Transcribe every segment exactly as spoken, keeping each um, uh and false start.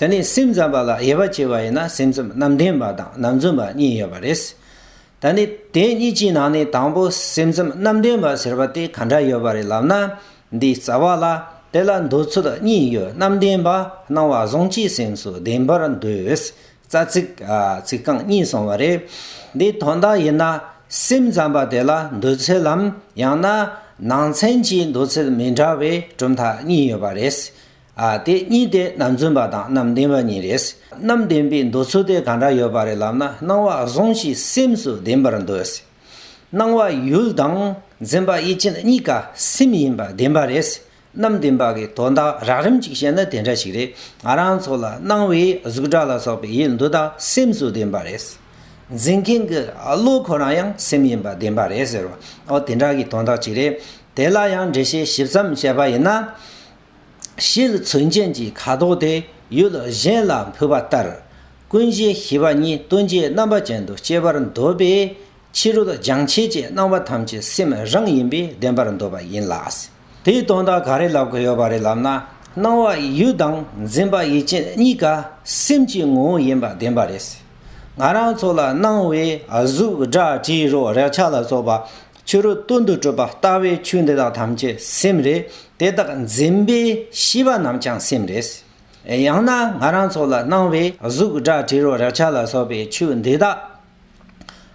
དེ་ནས་སེམས་ཙམ་པ་ལ་དབྱེ་བ་ཕྱེ་བ་ཡིན་ན། སེམས་ཙམ་རྣམ་བདེན་པ་དང་རྣམ་རྫུན་པ་གཉིས་ཡོད་པ་རེད། ད་ནི་དེ་གཉིས་ཀྱི་ནང་ནས་དང་པོ་སེམས་ཙམ་རྣམ་བདེན་པ་ཟེར་བ་དེ་ག་འདྲ་ཡོད་པ་རེད་ལབ་ན། འདིའི་རྩ་བ་ལ་དེ་ལ་འདོད་ཚུལ་གཉིས་ཡོད། རྣམ་བདེན་པ། སྣང་བ་གཟུང་བྱའི་སེམས་སུ་བདེན་པར་འདོད། རྩ་ཚིག་ཨ་ཚིག་རྐང་གཉིས་གསུངས་པ་རེད། འདིའི་དོན་དག་ཡིན་ན། སེམས་ཙམ་པ་དེ་ལ་འདོད་ཚུལ་ལམ། ཡང་ན་ནང་ཚན་གྱི་འདོད་ཚུལ་མི་འདྲ་བའི་གྲུབ་མཐའ་གཉིས་ཡོད་པ་རེད། ཨ་དེ་གཉིས་དེ་རྣམ་རྫུན་པ་དང་རྣམ་བདེན་པ་གཉིས་རེད། རྣམ་བདེན་པའི་འདོད་ཚུལ་དེ་ག་འདྲ་ཡོད་པ་རེད་ལབ་ན། སྣང་བ་གཟུང་བྱའི་སེམས་སུ་བདེན་པར་འདོད། སྣང་བ་ཡུལ་དང་འཛིན་པ་ཡུལ་ཅན་གཉིས་ཀ་སེམས་ཡིན་པ་བདེན་པ་རེད། རྣམ་བདེན་པ་གི་དོན་དག་རགས་རིམ་གཅིག་བཤད་ན་དེ་འདྲ་ཞིག་རེད། ང་རང་ཚོ་ལ་སྣང་བའི་གཟུགས་སྒྲ་ལ་སོགས་པའི་ཡུལ་འདི་དག་སེམས་སུ་བདེན་པ་རེད། འཛིན་མཁན་གྱི་བློ་ཁོ་རང་ཡང་སེམས་ཡིན་པ་བདེན་པ་རེད་ཟེར་བ། འོ་དེ་འདྲ་གི་དོན་དག་ཅིག་རེད། དེ་ལ་ཡང་འགྲེལ་བཤད་ཞིབ་ཙམ་བཤད་པ་ཡིན་ན། ཕྱིའི་མཚོན་བྱེད་ཀྱི་ཁ་དོག་དེ་ཡུལ་གཞན་ལ་འཕུད་པ་ལྟར། ཀུན་གཞི་ཤེས་པ་ཉིད་སྟོན་བྱེད་རྣམ་པ་ཅན་དུ་སྐྱེ་བར་འདོད་པས། ཕྱི་རོལ་སྦྱང་བྱེད་ཀྱི་སྣང་བ་ཐམས་ཅད་སེམས་རང་ཡིན་པས་བདེན་པར་འདོད་པ་ཡིན་ལ། དེའི་དོན་དག་ག་རེ་ལབ་དགོས་ཡོད་པ་རེད་ལབ་ན། སྣང་བ་ཡུལ་དང་འཛིན་པ་ཡུལ་ཅན་གཉིས་ཀ་སེམས་ཀྱི་ངོ་བོ་ཡིན་པ་བདེན་པ་རེད། ང་རང་ཚོ་ལ་སྣང་བའི་གཟུགས་སྒྲ་དྲི་རོ་རེག་བྱ་ལ་སོགས་པ་ཕྱི་རོལ་དོན་དུ་གྲུབ་པ་ལྟ་བའི་ཆོས་འདི་དག་ཐམས་ཅད་སེམས་རེད། དེ་དག་འཛིན་པའི་ཤེས་པ་རྣམས་ཀྱང་སེམས་རེད། ཡང་ན་ང་རང་ཚོ་ལ་སྣང་བའི་གཟུགས་སྒྲ་དྲི་རོ་རེག་བྱ་ལ་སོགས་པའི་ཆོས་འདི་དག་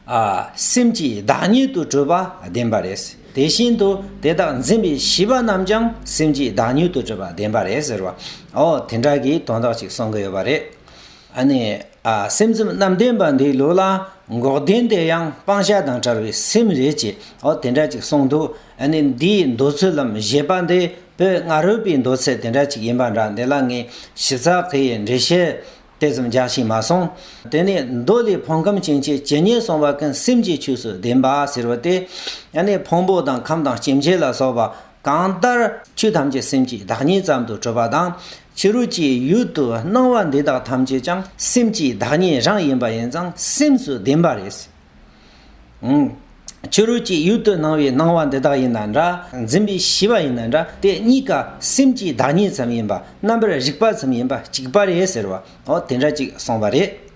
ཨ་སེམས་ཀྱི་བདག་ཉིད་དུ་གྲུབ་པ་བདེན་པ་རེད། དེ་བཞིན་དུ་དེ་དག་འཛིན་པའི་ཤེས་པ་རྣམས་ཀྱང་སེམས་ཀྱི་བདག་ཉིད་དུ་གྲུབ་པ་བདེན་པ་རེད་ཟེར་བ། འོ་དེ་འདྲ་གི་དོན་དག་ཅིག་གསུང་གི་ཡོད་པ་རེད། ཨ་ནི་ཨ་སེམས་ཙམ་རྣམ་བདེན་པ་འདིའི་ལུགས་ལ་འགོག་བདེན་དེ་ཡང་སྤང་བྱ་དང་བྲལ་བའི་སེམས་རེད་ཅེས། འོ་དེ་འདྲ་ཅིག་གསུངས་འདུག་ཨ་ནི་འདིའི་འདོད་ཚུལ་ལམ་བཞེད་པ་འདི་བོད་སྔ་རོལ་པའི་འདོད་ཚུལ་དེ་འདྲ་ཅིག་ཡིན་པ་འདྲ། འདི་ལ་ངས་ཞིབ་ཚགས་ཀྱི་འགྲེལ་བཤད་དེ་ཙམ་རྒྱག་ཤེས་མ་སོང་། དེ་ནས་མདོ་ལས་ཕུང་ཁམས་སྐྱེ་མཆེད་ཇི་སྙེད་གསུངས་པ་ཀུན་སེམས་ཀྱི་ཆོས་སུ་བདེན་པ་ཟེར་བ་དེ། ཨ་ནི་ཕུང་པོ་དང་ཁམས་དང་སྐྱེ་མཆེད་ལ་སོགས་པ་གང་ལྟར་ཆོས་ཐམས་ཅད་སེམས་ཀྱི་བདག་ཉིད་ཙམ་དུ་གྲུབ་པ་དང་། ཕྱི་རོལ་གྱི་ཡུལ་དུ་སྣང་བ་འདི་དག་ཐམས་ཅད་ཀྱང་སེམས་ཀྱི་བདག་ཉིད་རང་ཡིན་པ་ཡིན་ཙང་སེམས་སུ་བདེན་པ་རེད། ཨང་། ཕྱི་རོལ་གྱི་ཡུལ་དུ་སྣང་བའི་སྣང་བ་འདི་དག་ཡིན་ན་འདྲ། འཛིན་པའི་ཤེས་པ་ཡིན་ན་འདྲ། དེ་གཉིས་ཀ་སེམས་ཀྱི་བདག་ཉིད་ཙམ་ཡིན་པ། རྣམ་པར་རིག་པ་ཙམ་ཡིན་པ་གཅིག་པ་རེད་ཟེར་བ། འོ་དེ་འདྲ་ཅིག་གསུངས་པ་རེད།